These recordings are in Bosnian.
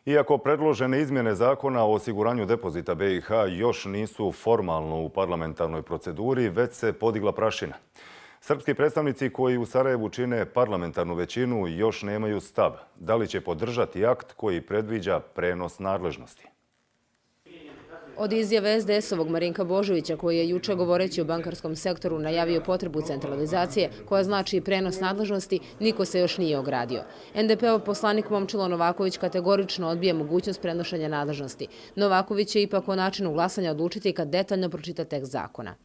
Iako predložene izmjene zakona o osiguranju depozita BiH još nisu formalno u parlamentarnoj proceduri, već se podigla prašina. Srpski predstavnici koji u Sarajevu čine parlamentarnu većinu još nemaju stav. Da li će podržati akt koji predviđa prenos nadležnosti? Od izjave SDS-ovog Marinka Božovića, koji je juče govoreći o bankarskom sektoru najavio potrebu centralizacije, koja znači prenos nadležnosti, niko se još nije ogradio. NDP-ov poslanik Momčilo Novaković kategorično odbija mogućnost prenošenja nadležnosti. Novaković će ipak o načinu glasanja odlučiti kad detaljno pročita tekst zakona.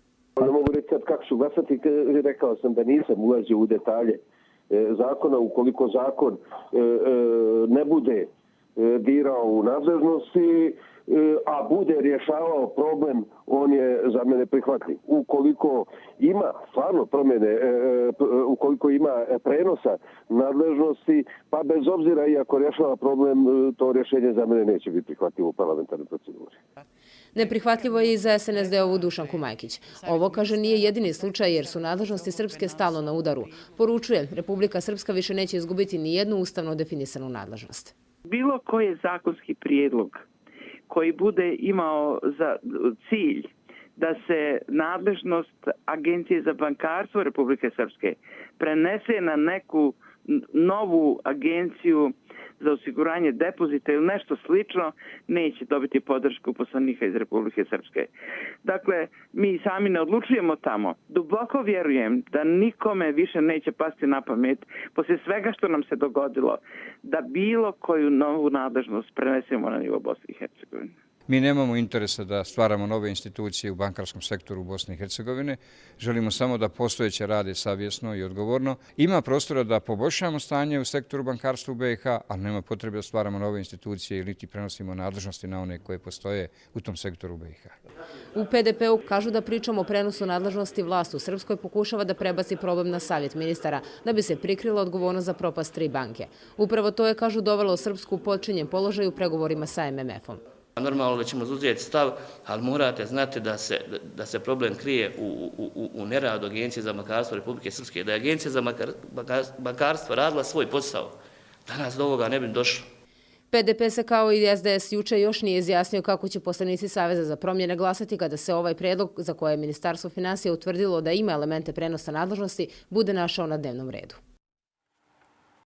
Ne mogu reći sad kako ću glasati, rekao sam da nisam ulazio u detalje zakona. Ukoliko zakon ne bude dirao u nadležnosti, a bude rješavao problem, on je za mene prihvatljiv. Ukoliko ima stvarno promjene, ukoliko ima prenosa nadležnosti, pa bez obzira i ako rješava problem, to rješenje za mene neće biti prihvatljivo u parlamentarnoj proceduri. Neprihvatljivo je i za SNSD-ovu Dušanku Majkić. Ovo, kaže, nije jedini slučaj jer su nadležnosti Srpske stalno na udaru. Poručuje, Republika Srpska više neće izgubiti ni jednu ustavno definisanu nadležnost. Bilo koji je zakonski prijedlog koji bude imao za cilj da se nadležnost Agencije za bankarstvo Republike Srpske prenese na neku novu agenciju za osiguranje depozita ili nešto slično, neće dobiti podršku poslanika iz Republike Srpske. Dakle, mi sami ne odlučujemo tamo. Duboko vjerujem da nikome više neće pasti na pamet, poslije svega što nam se dogodilo, da bilo koju novu nadležnost prenesemo na nivo Bosne i Hercegovine. Mi nemamo interesa da stvaramo nove institucije u bankarskom sektoru u Bosni i Hercegovine. Želimo samo da postojeće rade savjesno i odgovorno. Ima prostora da poboljšamo stanje u sektoru bankarstva u BiH, ali nema potrebe da stvaramo nove institucije ili niti prenosimo nadležnosti na one koje postoje u tom sektoru u BiH. U PDP-u kažu da pričamo o prenosu nadležnosti, vlast u Srpskoj pokušava da prebaci problem na savjet ministara da bi se prikrila odgovornost za propast 3 banke. Upravo to je, kažu, dovelo Srpsku u podčinjen položaj u pregovorima sa MMF-om. Normalno da ćemo uzeti stav, ali morate znati da se problem krije u neradu Agencije za bankarstvo Republike Srpske. Da je Agencija za bankarstvo radila svoj posao, danas do ovoga ne bi došlo. PDP se kao i SDS juče još nije izjasnio kako će poslanici Saveza za promjene glasati kada se ovaj predlog, za koje je Ministarstvo finansija utvrdilo da ima elemente prenosa nadležnosti, bude našao na dnevnom redu.